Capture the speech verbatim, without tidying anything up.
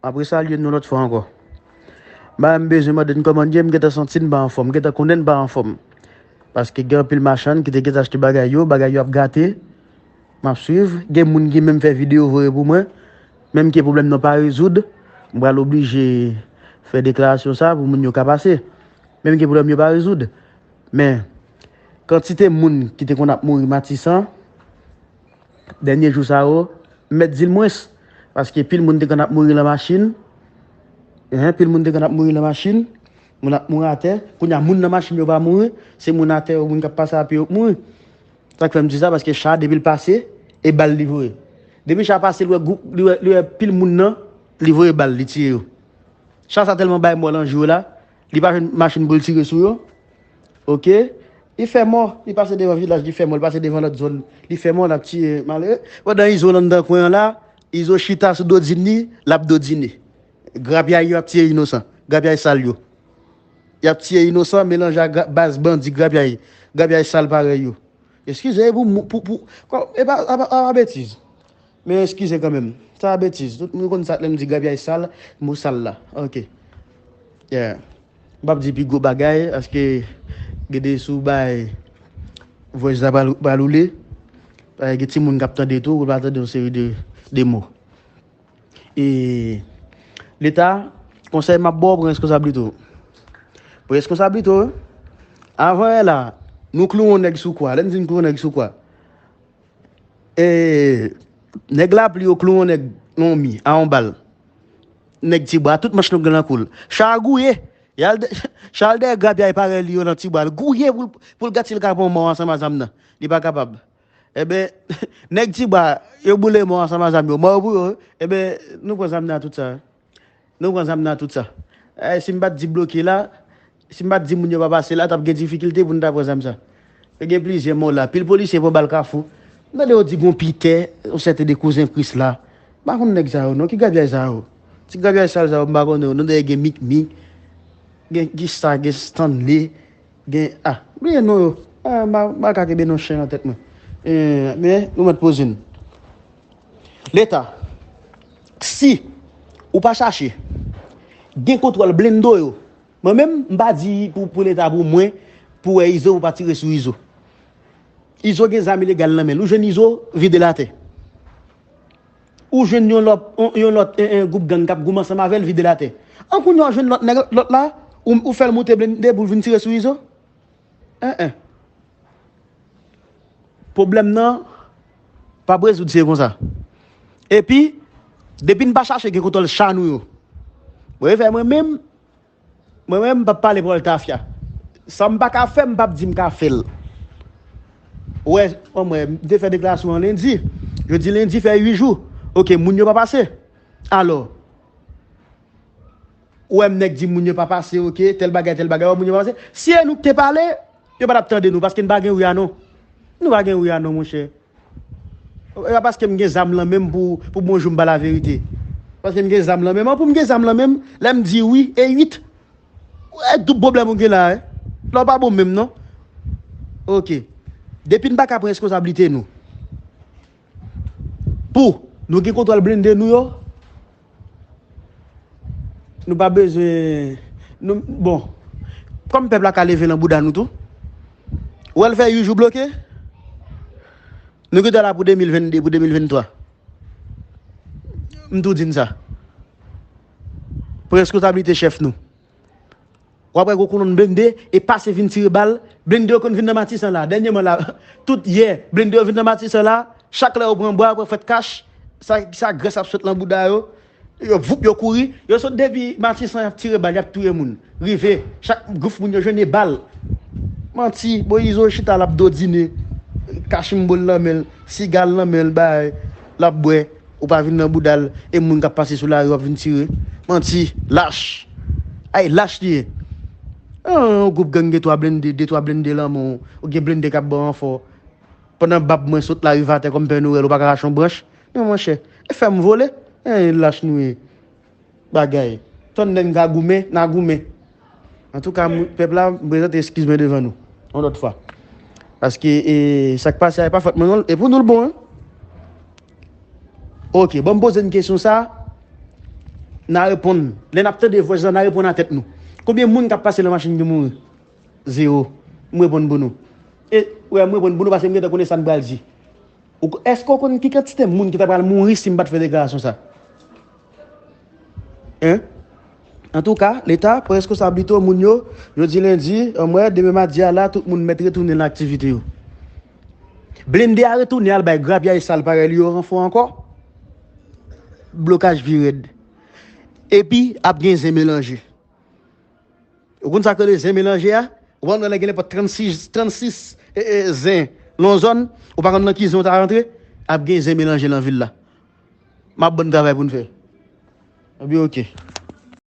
M ap resalye nou lòt fwa ankò. M pa menm bezwen mande n kòman n ye, m gentan santi n pa anfòm, m gentan konnen n pa anfòm. Paske gen anpil machann ki te gentan achte bagay yo, bagay yo ap gate. M ap swiv. Gen moun ki menm fè videyo voye pou mwen. Menm ke pwoblèm nan pa rezoud, m pral oblije fè deklarasyon sa pou moun yo ka pase. Menm ke pwoblèm yo pa rezoud. Men, kantite moun ki te konn ap mouri Matisan, dènye jou sa yo, m mèt di l mwens. Paske pil moun te konn ap mouri nan machin. Hein, pil moun te konn ap mouri nan machin. Moun ap mouri atè. Kounye a, moun nan machin yo pa mouri. Se moun atè yo, moun k ap pase a pye yo k mouri. Sa k fè m di sa, paske cha, depi l pase, e bal li voye. Depi cha pase, li wè gwoup, li wè, li wè pil moun nan, li voye bal, li tiye yo. Cha sa tèlman bay mò nan jou yo la, li pa jwenn machin pou l tire sou yo. Oke? Li fè mò, li pase devan vilaj, li fè mò, li pase devan lòt zòn, li fè mò, l ap tiye malere. Pandan Izo anndan kwen an la, Izo chita sou dodin li, l ap dodine. Grapyay yo ap tiye inosan, grapyay sal yo. Y ap tiye inosan, melanje ak gra- baz bandi grapyay, grapyay sal parèy yo. Eskize pou, pou, pou, kò- e pa, a pa, a pa betiz. Men eskize kanmenm. Sa a betiz. Tout moun konn sa lè m di grapyay sal, mo sal la. Oke. Yeah. M p ap di pi gwo bagay, paske gen de sou bay voice la pral, pral woule. Paske gen timoun k ap tande tou, ou pa tande yon seri de, de mo. E Leta, konsèy m ap ba w, pran reskonsablite w. Pran reskonsablite w. Avan yè la, nou klouwe yon nèg sou kwa. Lè m di n klouwe yon nèg sou kwa, e, nèg Lapli yo klouwe yon nèg nan yon mi a yon bal. Nèg Tibwa, tout manch long lan kou l. Cha a gouye. Y al dè- Cha al dèyè grapyay parèy li yo nan Tibwa. L gouye pou l, pou l gad si l ka pran mò ansanm a zam nan. Li pa kapab. Enben, nèg Tibwa, yo boule mò ansanm a zam yo. Mò yo pou yo. Enben, nou pran zam nan tout sa. Nou pran zam nan tout sa. Eh, si m pa t di bloke la, si m pa t di moun yo pa pase la, t ap gen difikilte pou n ta pran zam sa. Yo gen plizyè mò la. Pil polisye pran bal Kafou. M tande yo di gon Pitè, yon sèten de kouzen Kris la. M pa konn nèg sa yo, non. Ki grapyay sa yo? Ti grapyay sal sa yo, m pa konnen yo. Non, dèyè gen Mikmik, gen kisa, gen Stanley, gen, ah, bliye non yo. Ah, m pa, m pa ka kenbe non chen nan tèt mwen. Eh, men, nou mèt poze n. Leta, si ou pa chache gen kontwòl blende yo, mwen menm, m pa di pou, pou Leta, pou mwen, pou wè Izo, pou pa tire sou Izo. Izo gen zam ilegal nan men l. Ou jwenn Izo, vide l atè. Ou jwenn yon lòt, yon, yon lòt, en, en, gwoup gang k ap goumen ansanm avè l, vide l atè. An kounye a, w jwenn lòt nèg, lòt la, ou, ou fè l moute blende pou l vin tire sou Izo? En, en. Pwoblèm nan p ap rezoud, se konsa. Epi, depi n pa chache gen kontwòl cha nou yo, mwen fè mwen menm, mwen menm, m p ap pale pawòl tafya. Sa m pa ka fè, m p ap di m ka fè l. Ou wè, anmwey, m te fè deklarasyon an lendi. Jodi lendi fè uit jou. Oke, moun yo pa pase. Alò, ou wè m nèk di moun yo pa pase, oke, tèl bagay, tèl bagay, ou wè moun yo pa pase. Si e nou k te pale, yo pa t ap tande nou, paske n pa gen wi a non. Nou pa gen wi a non, monchè. E pa paske m gen zam lan menm pou, pou bonjou m ba laverite. Paske m gen zam lan menm. An pou m gen zam lan menm, lè m di wi, e uit. E doub pwoblèm ou gen la, wi. Lè w pa bon menm, non. Oke. Depi n pa ka pran reskonsablite nou. Pou nou gen kontwòl blende nou yo, nou pa bezwen, nou, bon, kòm pèp la ka leve nan bouda nou tou, ou wè l fè uit jou bloke, nou gentan la pou de mil venn de, pou de mil venn twa. M tou di n sa. Pran reskonsablite chèf nou. W ap wè gwo kolonn blende e pase vin tire bal. Blende yo konn vin nan Matisan la. Dènyèman la, tout yè, blende yo vin nan Matisan la. Chak lè yo pran bwa, yo pran fèt kach, sa, sa grès ap sot lan bouda yo. Yo voup, yo kouri. Yo sot depi Matisan, y ap tire bal, y ap touye moun. Rive, chak gwoup moun yo jwenn e bal. Manti, Moyizo chita l ap dodine. Kachimbol nan men l, siga l nan men l, bay, l ap bwè. Ou pa vin nan bouda l, e moun k ap pase sou lari w ap vin tire. Manti, lach. Ay, lach li ye. An, yon gwoup gang gen twa blende, de twa blende lan men w, ou gen blende k ap ba w ranfò. Pandan bab mwen sot larive atè kòm Pè Nwèl, ou pa ka rache yon branch. Men monchè, e fè m vole. En, lach nou ye. Bagay. Tann lè n ka goumen, n a goumen. Antouka, m- pèp la, m prezante eskiz mwen devan nou. Yon lòt fwa. Paske, e, sa k pase a, e pa fòt mwen, non, e pou nou l bon, wi. Oke, bon, m poze n kesyon sa. N a reponn. Lè n ap tande vwès la, n a reponn a tèt nou. Konbyen moun k ap pase nan machin ki mouri? Zewo. M reponn pou nou. E, wè, m reponn pou nou paske m gentan konnen sa n pral di. Ou ko- Èske w konn ki kantite moun ki ta pral mouri si m pa t fè deklarasyon sa? Hein? Antouka, Leta pran reskonsablite w, moun yo, jodi lendi, anmwè, demen madi a la, tout moun mèt retounen nan aktivite yo. Blende a retounen al bay grapyay sal parèy li yo ranfò ankò. Blokaj pi rèd. Epi, ap gen zen melanje. Ou konn sa k rele zen melanje a? Ou konn lè gen nenpòt trannsis, trannsis e, e, zen nan yon zòn, ou pa konn nan ki zen ou ta rantre, ap gen zen melanje nan vil la. M ap ban n travay pou n fè. Epi, oke.